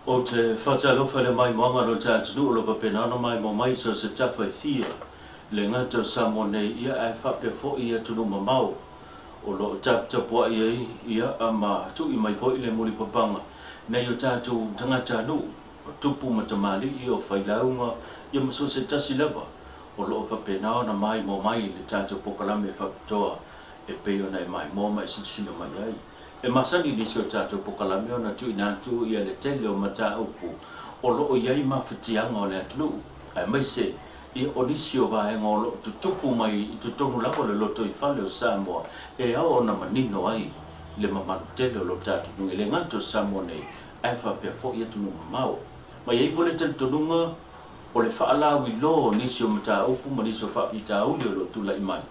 Ou te faatalofa i le maimoaga o lo ta atunuu o lo o faapena ona maimoa mai i so o se tafa e fia, e le gata o Samoa nei, ia ae faapea foi i atunuu mamao o lo o taputapuai ai, ia ma tui mai foi le mulipapaga nei o tatou tagatanuu, o tupu ma tamalii, o failauga, ia ma so o se tasi lava o lo o faapena ona maimoa mai i le tatou polokalame faapitoa e pei ona e maimoa ma e silasila mai ai. E masani nisi o tatou polokalame ona tuuina atu ia le tele o mataupu o lo o i ai mafatiaga o le atunuu, aemaise ia o nisi o vaega o lo o tutupu mai i totonu lava o le lotoifale o Samoa e ao ona manino ai le mamalu tele o lo tatou atunuu, e le gata o Samoa nei ae faapea foi atunuu mamao. Ma i ai foi le talitonuga o le faalauiloa o nisi o mataupu ma nisi o faafitauli o lo o tulai mai,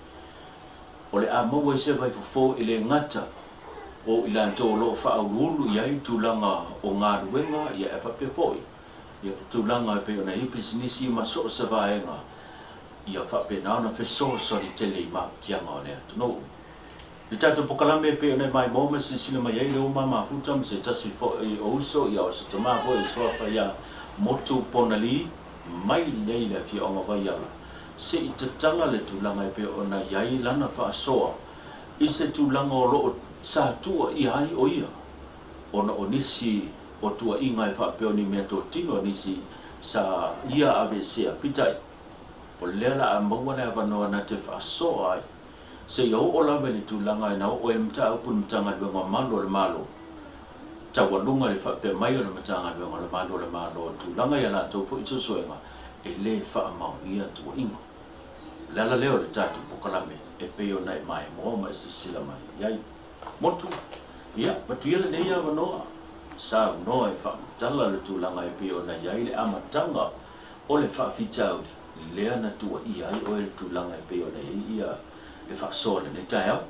O le a maua ai se vaifofo e le gata o i latou o lo o faauluulu i ai tulaga o galuega ia ae faapea foi ia tulaga e pei ona i ai pisinisi ma so o se vaega ia faapena ona fesoasoani tele i mafatiaga o le atunuu. I le tatou pokalame e pei ona e maimoa ma silasila mai ai le uma mafuta ma se tasi foi o uso ia o se tama foi o suafa ia Motu Ponalii mai nei le afioaga o Vaiala se i tatala le tulaga e pei ona i ai lana faasoa i se tulaga o lo o sa tuuaia ai o ia ona o nisi o tuuaiga e faapea o ni meatotino a nisi sa ia aveesea. Peitai, o lea la a maua le avanoa na te faasoa ai seia oo lava i le tulaga e na oo ai le mataupu i le Matagaluega o Malu o le Malo, taualuga i le faapea mai o le Matagaluega o le Malu o le Malo i tulaga i a latou foi suesuega e le faamaonia tuuaiga. O le ala lea o le tatou pokalame e pei ona e maimoa ma e silasila mai i ai. Motu, Ia, matuia lenei avanoa, saunoa e faamatala le tulaga e pei ona i ai le amataga o le faafitauli lea na tuuaia ai oe i le tulaga e pei ona i ai ia le faasoa i lenei taeao.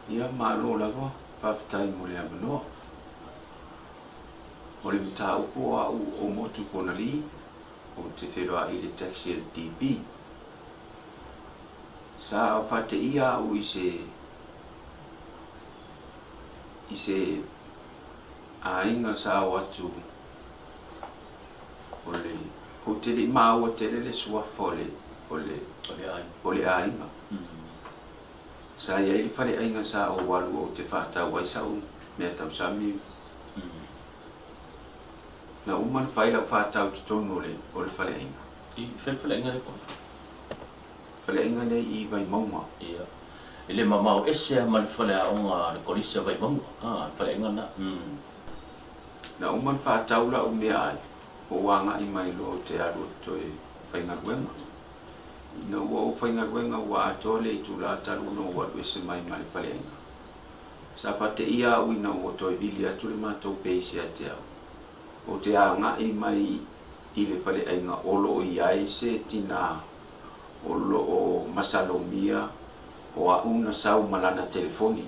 Ia, malo lava, faafetai mo le avanoa. O le mataupu o a'u o Motu Ponalī, ou te feiloa'i i le taxi a le DB. Sa faateia a'u i se i se aiga sa o atu o le ou te le i maua tele le suafa o le o le o le aiga. Sa i ai le faleaiga sa ou alu ou te faatau ai sa'u meatausami. Na uma ona fai lau faatau i totonu o le o le faleaiga. I fea le faleaiga lea po o? Faleaiga lea i Vaimauga. Ia. E le mamao ese lava ma le faleaoga a le Kolisi a Vaimauga, a, le faleaiga lena. Na uma ona faatau lau meaai, ou agai mai loa ou te alu ou te toe faigaluega. Ina ua ou faigaluega ua atoa le itula talu ona ou alu ese mai ma le faleaiga. Sa faateia au ina ua toe vili atu le matou peisi ia te au, ou te agai mai i le faleaiga o lo o i ai se tinā o lo o masalomia o a'u na sau ma lana telefoni.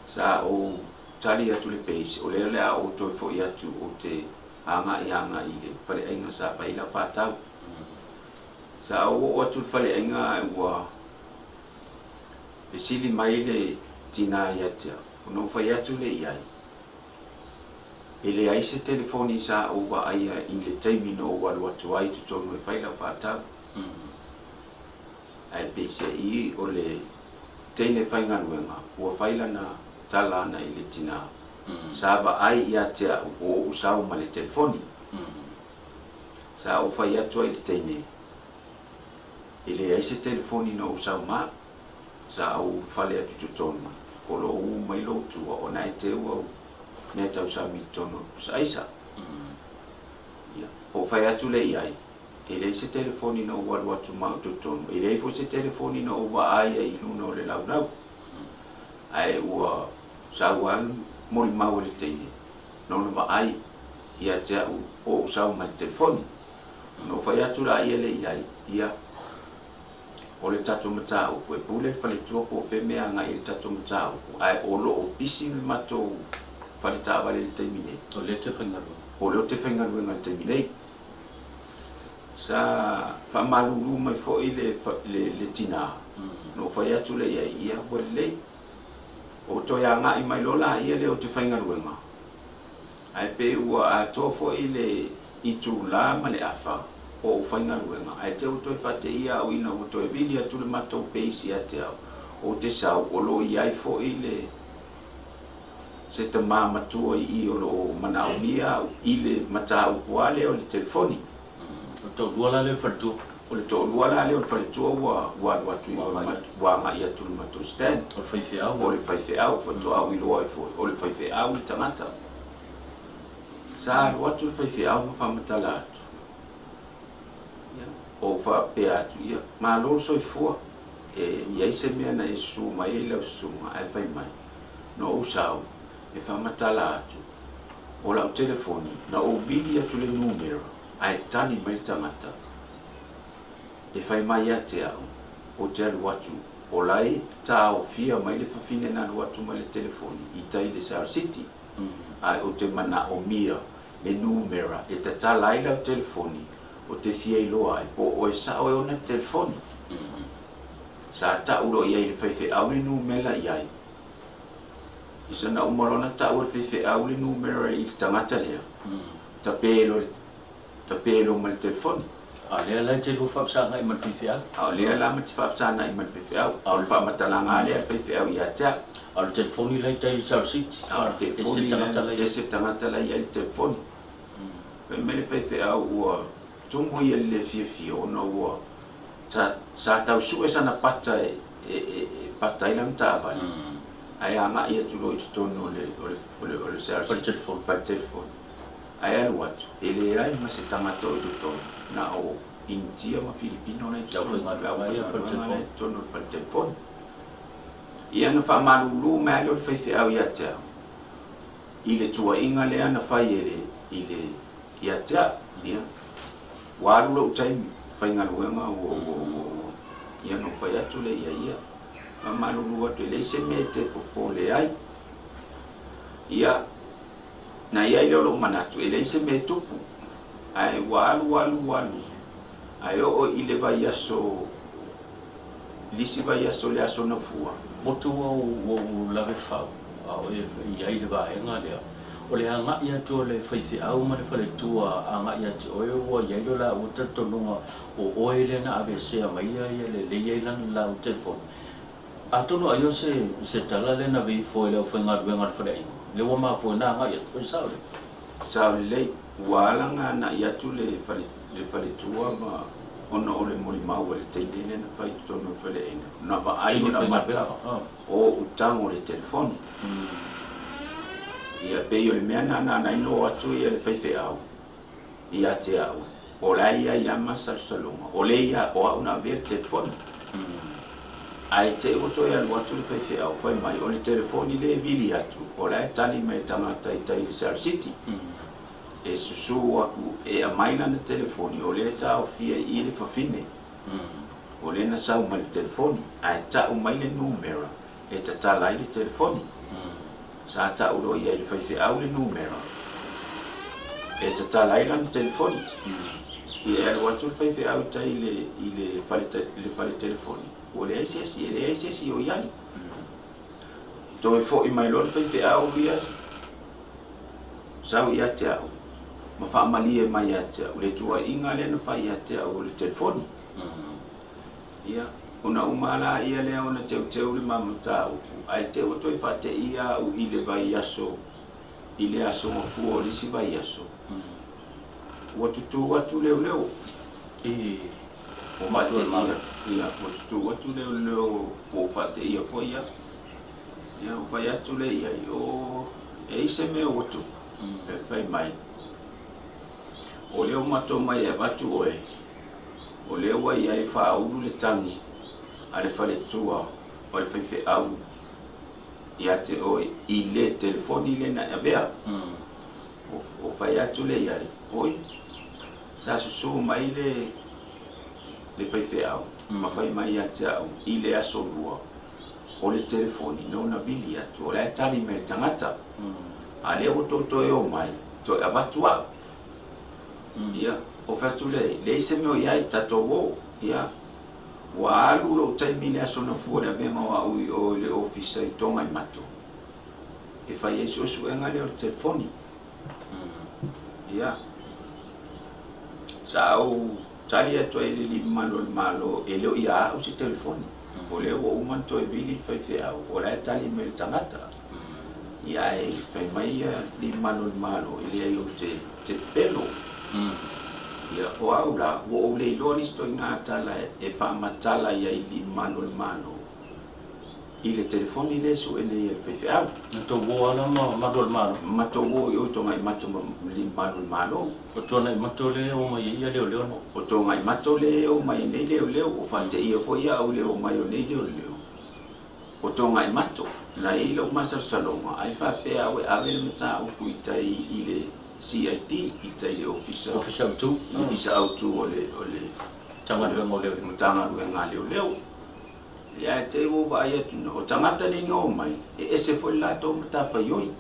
Sa ou tali atu i le peisi, o lea o le a ou toe foi atu ou te agai agai i le faleaiga sa fai ai lau faatau. Sa ou oo atu i le faleaiga ae ua fesili mai le tinā ia te au, ona ou fai atu lea i ai, E leai se telefoni sa ou vaaia i le taimi na ou alu atu ai i totonu e fai lau faatau. Ae peiseai o le teine faigaluega ua fai lana tala ana i le tinā, sa vaai ia te au o ou sau ma le telefoni. Sa ou fai atu ai i le teine, E leai se telefoni na ou sau ma au. Sa ou ulufale atu i totonu, o lo o ū mai lou tua ona e teu au mea tausami i totonu o le pusa aisa. Ia, ou fai atu lea i ai, e leai se telefoni na ou alu atu ma au i totonu, e leai foi se telefoni na ou vaai ai i luna o le laulau. Ae ua sau lava le molimau a le teine, na ona vaai ia te au o ou sau ma le telefoni. Ona ou fai atu laia lea i ai, ia, o le tatou mataupu, e pule le faletua po o fea mea agai i ai le tatou mataupu, ae o lo o pisi le matou fale taavale i le taimi nei. O lea te faigaluega. O lea ou te faigaluega i le taimi nei. Sa faamalulu mai foi le, le, le tinā, ona ou fai atu lea i ai, ia, ua lelei. Ou toe agai mai loa laia lea ou te faigaluega. Ae pei ua atoa foi le itulā ma le afa o ou faigaluega, ae te ua toe faateia au ina ua toe vili atu le matou peisi ia te au, ou te sau, o lo o i ai foi le se tamā matua i i o lo o manaomia au i le mataupu lava lea o le telefoni. O le toalua la lea o le faletua. O le toalua la lea o le faletua ua ua alu atu i o i le ua agai atu i le matou stand. O le faifeau. O le faifeau, faatoa ou iloa ai foi, o le faifeau le tagata. Sa alu atu le faifeau ma faamatala atu, ia, ou faapea atu, ia, malo le soifua, e i ai se mea na e susu mai ai lau susuga, ae fai mai, na ou sau e faamatala atu, o lau telefoni, na ou vili atu le numera, ae tali mai le tagata, e fai mai ia te au, ou te alu atu, o la e taofia mai le fafine na alu atu ma le telefoni i tai i le South City. Ae ou te manaomia le numera e tatala ai lau telefoni ou te fia iloa ai po o oe sao e ona le telefoni. Sa tau loa i ai le faifeau le numela i ai. I sana uma loa ona tau e le faifeau le numera i le tagata lea, tape loa le tape loa ma le telefoni. A o lea la e te lua faafesagai ma le faifeau. A o lea la ma te faafesagai ma le faifeau. A o le faamatalaga lava lea a le faifeau ia te au. A o le telefoni la i tai i le South City. A o le telefoni la e ese le tagata la e i ai le telefoni. Fai mai le faifeau ua tumu ia i le le fiafia ona ua sa sa tau sue sana pata e e e pata ai lana taavale ae agai atu loa i totonu o le o le o le o le South City fale telefoni. Ae alu atu, e leai ma se tagata o i totonu, na o Initia ma Filipino la i totonu, le aufaigaluega la i totonu o le fale telefoni. Ia na faamalulu mai lava lea o le faifeau ia te au, i le tuuaiga lea na fai e le, i le, ia te au. Ia, ua alu lou taimi faigaluega ua, ua, ua, ua, ia na ou fai atu lea ia ia, faamalulu atu, e leai se mea e te popole ai. Ia, Na i ai lea o lou manatu, e leai se mea e tupu, ae ua alu alu alu, ae oo i le vaiaso, le isi vaiaso le Aso Nafua. Motu ua ou lave fau, a o e i ai le vaega lea, o le agai atu o le faifeau ma le faletua agai ia te oe ua i ai lo laua talitonuga o oe lea na aveesea mai ia le lei ai lana laua telefoni. Atonu ai o se se tala lea na veifo e le aufaigaluega a le faleaiga, lea ua mafua ai na agai atu foi sao lelei. Sao lelei, ua ala na agai atu le fale le faletua ma ona o le molimau a le teine lea na fai i totonu o le faleaiga, na vaai ona mata o ou tago i le telefoni. Ia pei o le mea na na ala ai na o atu ia le faifeau ia te au, o la e i ai lava masalosaloga, o lea ia o au na avea le telefoni. Ae te i ua toe alu atu le faifeau, fai mai, o le telefoni lea e vili atu, o la e tali mai le tagata i tai i le South City. E susu aku e aumai lana telefoni, o lea e taofia i i le fafine. O lea na sau mai le telefoni, ae tau mai le numera e tatala ai le telefoni. Sa tau loa i ai le faifeau le numera e tatala ai lana telefoni. Ia e alu atu le faifeau i tai i le, i le fale, le fale telefoni, ua leai se isi, e leai se isi o i ai. Toe foi mai loa le faifeau ia sau ia te au ma faamalie mai ia te au le tuuaiga lea na fai ia te au o le telefoni. Ia, ona uma lāia lea ona teuteu le ma mataupu, ae te ua toe faateia au i le vaiaso, i le aso gafua o le isi vaiaso, ua tutū atu leoleo. I Ua faateia, ia, ua tutū atu leoleo, ua ou faateia foi au. Ia, ua fai atu lea i ai, o, e i ai se mea ua tupu, e fai mai, o lea ua matou mai e avatu oe, O lea ua i ai faaulu le tagi a le faletua o le faifeau ia te oe i le telefoni lea na e avea. O fai atu lea i ai, Oi, sa susu mai le le faifeau ma fai mai ia te au i le aso lua o le telefoni na ona vili atu o la e tali mai le tagata. A lea ua tou toe o mai toe avatu au. Ia, ou fai atu lea, leai se mea o i ai, tatou o. Ia, ua alu lou taimi i le Aso Gafua i le avega o au i o i le ofisa i Togaimato e fai ai suesuega lea o le telefoni. Ia, sa ou tali atu ai i le alii mamalu o le Malo, e le o ia au se telefoni. O lea ua uma ona toe vili le faifeau, o la e tali mai le tagata. Ia ae fai mai ia alii mamalu o le Malo, e leai ou te pepelo. Ia, o au la, ua ou le iloa le isi ituaiga tala e faamatala i ai alii mamalu o le Malo i le telefoni lea e sue nei e le faifeau. Na tou o lava la ma malu o le Malo? Matou o i o i Togaimato ma alii mamalu o le Malo. O Tuanaimato lea e o mai ai ia leoleo na? O Togaimato lea e o mai ai nei leoleo, ua faateia foi au i le o mai o nei leoleo. O Togaimato, na i ai lou masalosaloga, ai faapea au e ave le mataupu i tai i le CID, i tai i le Ofisa, Ofisa Autu. I le Ofisa Autu o le, o le Matagaluega o Leoleo. Matagaluega a Leoleo. Ia ae te i ua ou vaai atu na, o tagata nei na omai, e ese foi le latou matafaioi.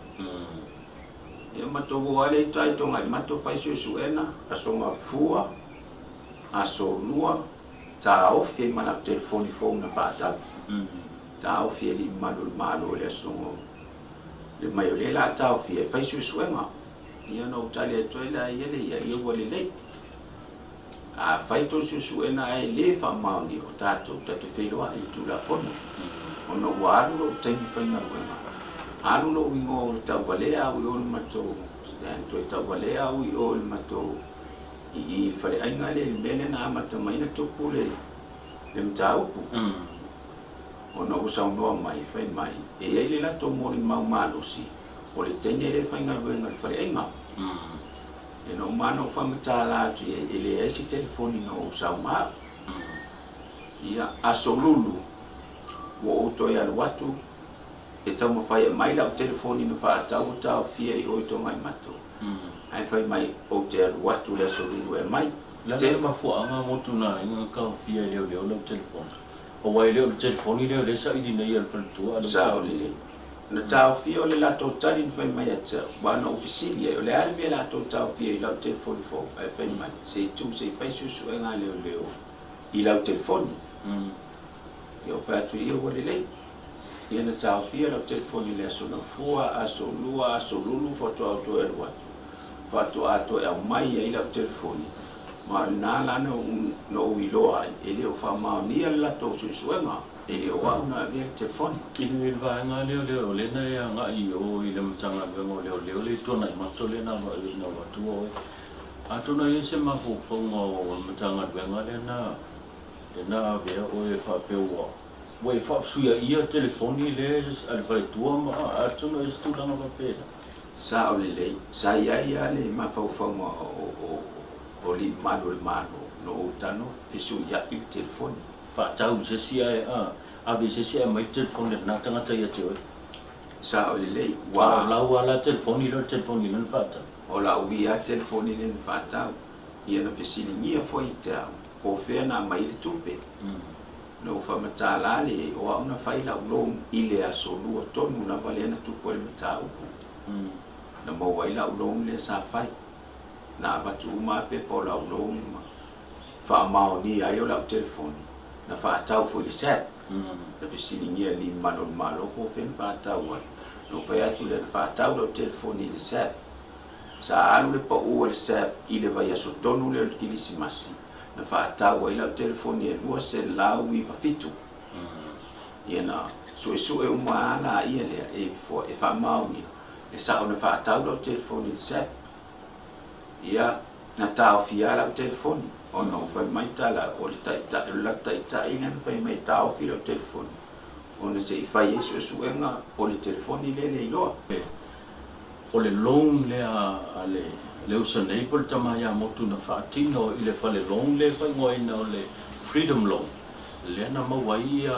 Ia matou o lava lea i tai Togaimato fai suesuega, Aso Gafua, Aso Lua, taofi ai ma lau telefoni fou na faatau. Taofi e alii mamalu o le Malo i le aso le mai o lea la a taofia e fai suesuega. Ia ona ou tali atu ai lea ia le ia, ia ua lelei. A fai tou suesuega ae le faamaonia, o tatou ta te feiloai i le Tulafono, ona ua alu lou taimi faigaluega, alu lou igoa o le tauvalea au i o i le matou stand, toe tauvalea au i o i le matou i i le faleaiga lea i le mea lea na amata mai ai ona tupu le le mataupu. Ona ua saunoa mai, fai mai, e i ai le latou molimau malosi o le teine lea e faigaluega i le faleaiga. Ia na uma lava ona ou faamatala atu i ai, e leai se telefoni na ou sau ma au. Ia, Aso Lulu, ua ou toe alu atu e taumafai e aumai lau telefoni na faatau ua taofia i o i Togaimato, ae fai mai ou te alu atu i le Aso Lulu e aumai. O le a le mafuaaga mo tunaaiga na taofia e leoleo lau telefoni? Aua e le o le telefoni lea o lea e saili nei e le faletua a lea ua taofia. Sao lelei. Na taofia o le latou tali na fai mai ia te au, aua na ou fesili ai, o le a le mea la tou taofia i lau telefoni fou? Ae fai mai, se i tuu se i fai suesuega a leoleo i lau telefoni. Ia ou fai atu, ia ua lelei. Ia na taofia lau telefoni i le aso Gafua, aso Lua, aso Lulu faatoa ou toe alu atu, faatoa toe aumai ai lau telefoni, ma o lena la na ou iloa ai, e le o faamaonia le latou suesuega. E le o au na avea le telefoni. I le vaega lea o lea o lea na e agai i o i le Matagaluega o Leoleo le Tuanaimato lea na avatua oe. Atonu e i ai se mafaufauga o le Matagaluega lea na lea na avea oe e faapea ua ua e faafesuiaia telefoni lea a le faletua ma atonu e i ai se tulaga faapena. Sao lelei, sa i ai lava le mafaufauga o o alii mamalu o le Malo na ou tago fesuiai le telefoni. Faatau i se isi ae ave i se isi ae aumai le telefoni a lena tagata ia te oe. Sao lelei, ua. A o lau lava la telefoni lea o le telefoni lea na faatau. O lau ia telefoni lea na faatau, ia na fesiligia foi i te au, po o fea na aumai ai le tupe. Na ou faamatala le i ai, o au na fai lau loan i le aso lua tonu lava lea na tupu ai le mataupu. Na maua ai lau loan lea sa fai. Na avatu uma lava pepa o lau loan ma. Faamaonia ai o lau telefoni, na faatau foi i le SAP. Na fesiligia e alii mamalu o le Malo po o fea na faatau ai. Na ou fai atu lea, na faatau lau telefoni i le SAP. Sa alu le pau a le SAP i le vaiaso tonu lea o le Kilisimasi, na faatau ai lau telefoni e 297. Ia na suesue uma lava laia lea e faamaonia le sao na faatau lau telefoni i le SAP. Ia, na taofia lava lau telefoni, ona ua fai mai tala o le taitai, o le latou taitai lea na fai mai e taofi lau telefoni, ona se i fai ai suesuega o le telefoni lea le iloa. O le loan lea a le le uso nei po o le tama ia Motu na faatino i le fale loan lea e faaigoaina o le Freedom Loan, lea na maua ai ia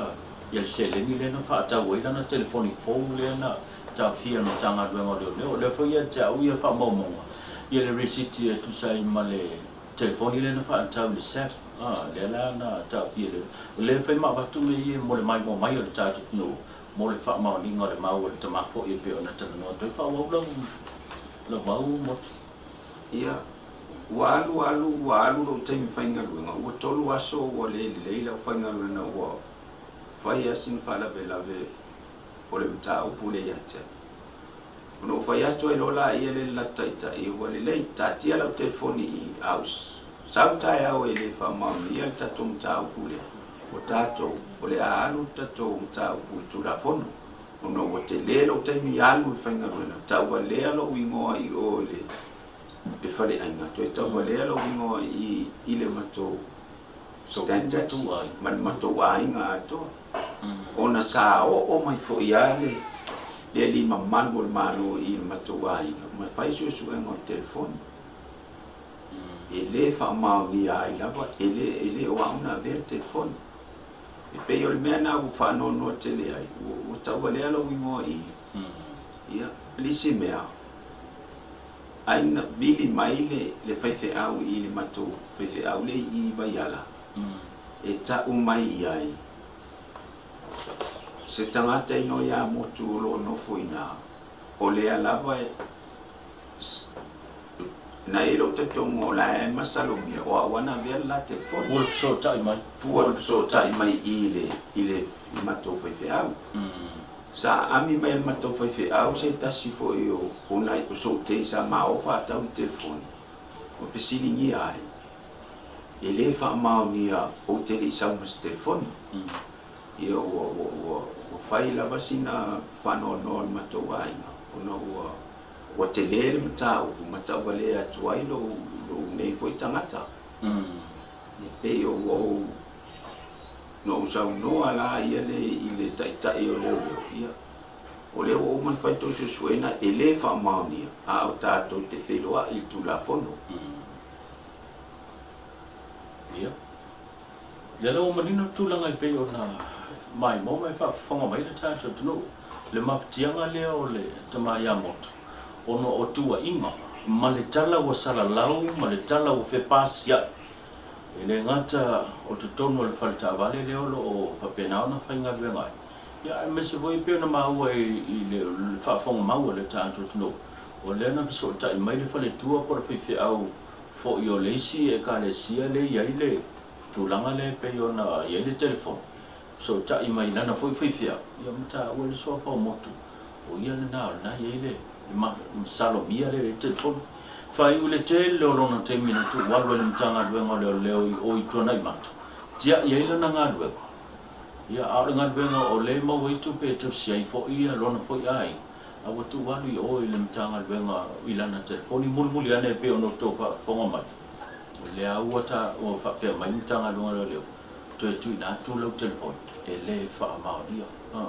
le seleni lea na faatau ai lana telefoni fou lea na taofia e le Matagaluega o Leoleo. O lea foi ia te au ia faamaumauga ia le risiti e tusa ai ma le telefoni lea na faatau i le SAP, a, lea la na taofia e leoleo. O lea e fai ma avatu mea ia mo le maimoa mai o le tatou atunuu mo le faamaoniga o le mau a le tama foi e pei ona talanoa atu ai. Faaauau lau lau mau Motu. Ia, ua alu alu ua alu lou taimi faigaluega, ua tolu aso ua le lelei lau faigaluega ua fai lava sina faalavelave o le mataupu lea ia te au. Ona ou fai atu ai loa laia lea i le latou taitai, Ua lelei, taatia lau telefoni i i, a ou sau taeao e le faamaonia le tatou mataupu lea, o tatou, o le a alu le tatou mataupu i le Tulafono, ona ua tele lou taimi alu i le faigaluega, tauvalea lou igoa i o i le faleaiga, toe tauvalea lou igoa i i le matou standards ma le matou aiga atoa. Ona sa oo mai foi lava le le alii mamalu o le Malo i le matou aiga ma fai suesuega o le telefoni. E le faamaonia ai lava, e le e le o au na avea le telefoni. E pei o le mea lena ua faanoanoa tele ai, ua ua tauvalea lou igoa i i. Ia, o le isi mea, ai na vili mai le le faifeau i le matou faifeau lea i i Vaiala, e tau mai i ai se tagata i Noiamotu o lo o nofo i ina, o lea lava e na i ai lou talitonuga o la e masalomia o au lava na avea le la telefoni. Fua le fesootai mai. Fua le fesootai mai i le i le matou faifeau. Sa aami mai e le matou faifeau se tasi foi o o nai o soutei sa maofa atau le telefoni, ua fesiligia ai, E le faamaonia ou te le i sau ma se telefoni. Ia ua, ua, ua, ua fai lava sina faanoanoa o le matou aiga, ona ua, ua tele le mataupu ma tauvalea atu ai lou, lou nei foi tagata. E pei o ua ou, na ou saunoa la ia le, i le taitai o leoleo, ia, o lea ua uma ona fai tou suesuega, e le faamaonia, a o tatou te feiloai i le Tulafono. Ia. Lea la ua manino le tulaga e pei ona maimoa ma e faafofoga mai le tatou atunuu, le mafatiaga lea o le tama ia Motu ona o tuuaiga ma le tala ua salalau ma le tala ua fepasiai. E le gata o totonu o le fale taavale lea o lo o faapena ona faigaluega ai, ia aemaise foi e pei ona maua i le faafofoga mau a le tatou atunuu, o lea na fesootai mai le faletua po o le faifeau foi o le isi Ekalesia lea e i ai le tulaga lea e pei ona i ai le telefoni, fesootai mai i lana foi faifeau, ia ma taua le suafa o Motu, o ia lena o lena e i ai le masalomia lea i le telefoni. Faaiu i le tele o lona taimi na tuu alu ai le Matagaluega o Leoleo i o i Tuanaimato, tiai ai lana galuega. Ia, a o le galuega o lea e maua ai tupe e tausi ai foi lona foi aiga, A ua tuu alu i o i le Matagaluega i lana telefoni mulimuli ane e pei ona outou faafofoga mai, o lea ua ta, ua faapea mai le Matagaluega o Leoleo, toe tuuina atu lau telefoni, e le faamaonia. A,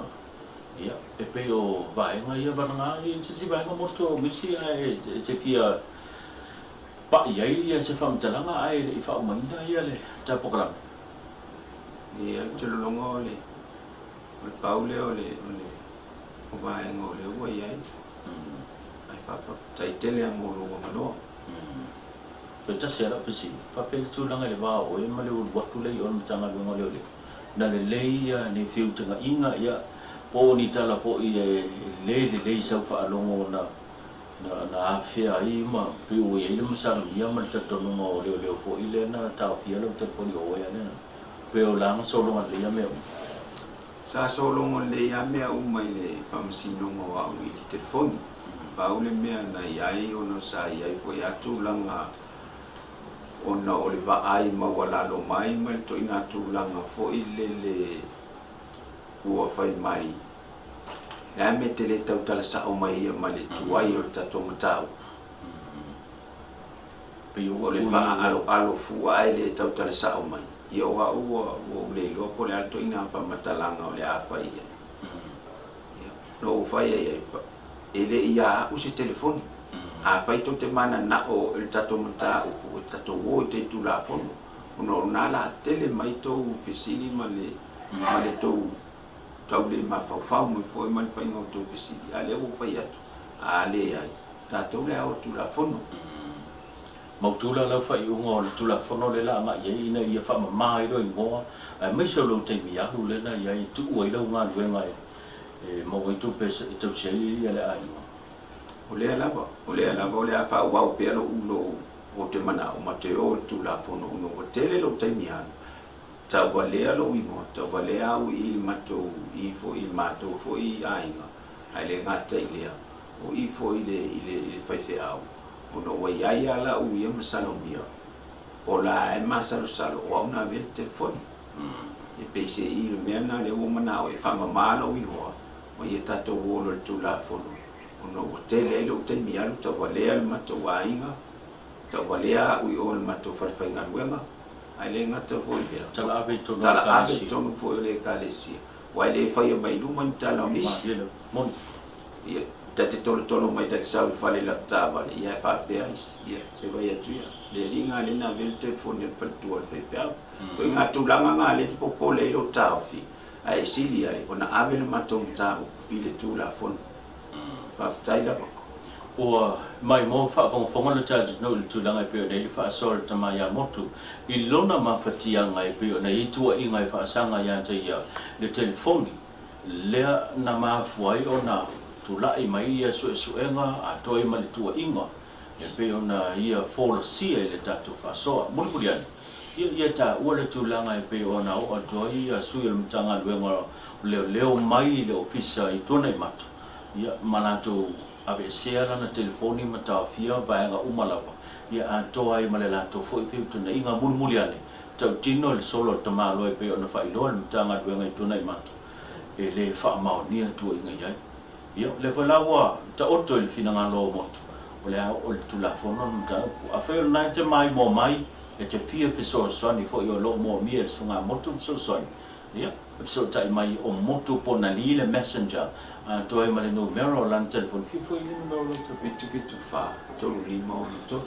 ia, e pei o vaega ia vanaga i se isi vaega motu o misi ae e te fia pai ai ia se faamatalaga ae le i faaumaina ia le ta polokalame. Ia, ou te lologa o le, o le pau lea o le, o le o vaega o lea ua i ai, ae faafetai tele lava mo lou avanoa. Toe tasi lava lau fesili, faapea le tulaga i le va o oe ma le ulu atu lea i o i le Matagaluega o Leoleo, na lelei ia ni feutagaiga ia po o ni tala foi e le lelei i sau faalogo na na afea ai ma pei ua i ai le masalomia ma le talitonuga o leoleo foi lea na taofia lau telefoni o oe lea na pei o la na sologa lelei ia mea uma. Sa sologo lelei lava mea uma i le faamasinoga o au i le telefoni. Pau le mea na i ai ona sa i ai foi lava tulaga ona o le vaai maualalo mai ma le ituaiga tulaga foi lele ua fai mai, le a le mea e te le tautala sao mai ai ma le tuai o le tatou mataupu. O le faaaloalo fua ae le tautala sao mai, ia o au ua ou le iloa po o le a le ituaiga faamatalaga o le a fai i ai. Ia, na ou fai ai ai, e le i ia au se telefoni. Afai tou te mananao i le tatou mataupu, e tatou o i tai Tulafono, ona o lena la tele mai tou fesili ma le ma le tou tau le mafaufau mai foi ma le faiga o tou fesili, a o lea ua ou fai atu, a leai, tatou le ao o le Tulafono. Mautu la lau faaiuga o le Tulafono lea la agai i ai ina ia faamama ai lou igoa aemaise o lou taimi alu lea na i ai e tuu ai lau galuega e maua ai tupe e tausi ai le aiga. O lea lava, o lea lava o le a faaauau pea lou, lou, ou te manao ma te o i le Tulafono ona ua tele lou taimi alu, tauvalea lou igoa, tauvalea au i le matou, i foi, i le matou foi aiga, ae le gata i lea. O i foi i le, i le, i le faifeau, ona ua i ai lava lau ia masalomia, o la e masalosalo o au na avea le telefoni. E peiseai le mea lena lea ua manao e faamama lou igoa ma ia tatou o loa i le Tulafono, ona ua tele ai lou taimi alu tauvalea le matou aiga, tauvalea au i o i le matou fale faigaluega, ae le gata foi i lea, Tala ave i totonu o tala ave i totonu foi o le Ekalesia, aua e le faia mai i luma ni tala o nisi. Ia, ta te tolotolo mai ta te sau i le fale i lau taavale, ia e faapea isi, ia, se vaai atu ia, le alii na lea na avea le telefoni a le faletua o le faifeau. Ituaiga tulaga na lea e te popole ai lou taofi, ae e sili ai ona ave le matou mataupu i le Tulafono. Faafetai lava. Ua maimoa faafogafoga le tatou i le tulaga e pei ona i ai le faasoa a le tama ia Motu i lona mafatiaga e pei ona i ai tuuaiga e faasaga ia te ia le telefoni lea na mafua ai ona tulai mai ia suesuega atoa ai ma le tuuaiga e pei ona ia folasia i le tatou faasoa. Mulimuli ane, ia ia taua le tulaga e pei ona oo atu ai ia sui o le Matagaluega o Leoleo mai i le Ofisa i Tuanaimato, ia ma latou aveesea lana telefoni ma taofia vaega uma lava, ia atoa ai ma le latou foi feutanaiga. Mulimuli ane, Tautino le solo a le tamaloa e pei ona faailoa e le Matagaluega i Tuanaimato e le faamaonia tuuaiga i ai. Ia, o lea foi la ua taoto i le finagalo o Motu, o le a oo i le Tulafono le mataupu. Afai o lena e te maimoa mai, e te fia fesoasoani foi o lo o moomia e le Sugamotu le fesoasoani, ia, e fesootai mai o Motu Ponali le messenger atoa ai ma le numera o lana telefoni. Fia foi i le numera o lau telefoni? 774 3563.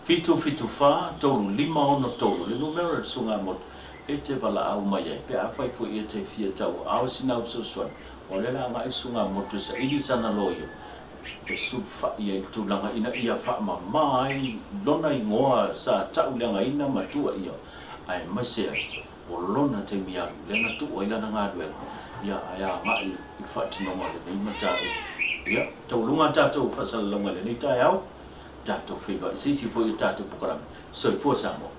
774 3563 le numera o le Sugamotu e te valaau mai ai pe afai foi e te fia tauaao sina fesoasoani. O lea la agai le Sugamotu e saili sana loia e sulufai ai i le tulaga ina ia faamama ai lona igoa sa tauleagaina ma tuuaia aemaise ai o lona taimi alu lea na tuu ai lana galuega ia ae agai i le faatinoga o lenei mataupu. Ia, taualuga a tatou faasalalauga i lenei taeao. Tatou feiloai i se isi foi o tatou polokalame. Soifua Samoa.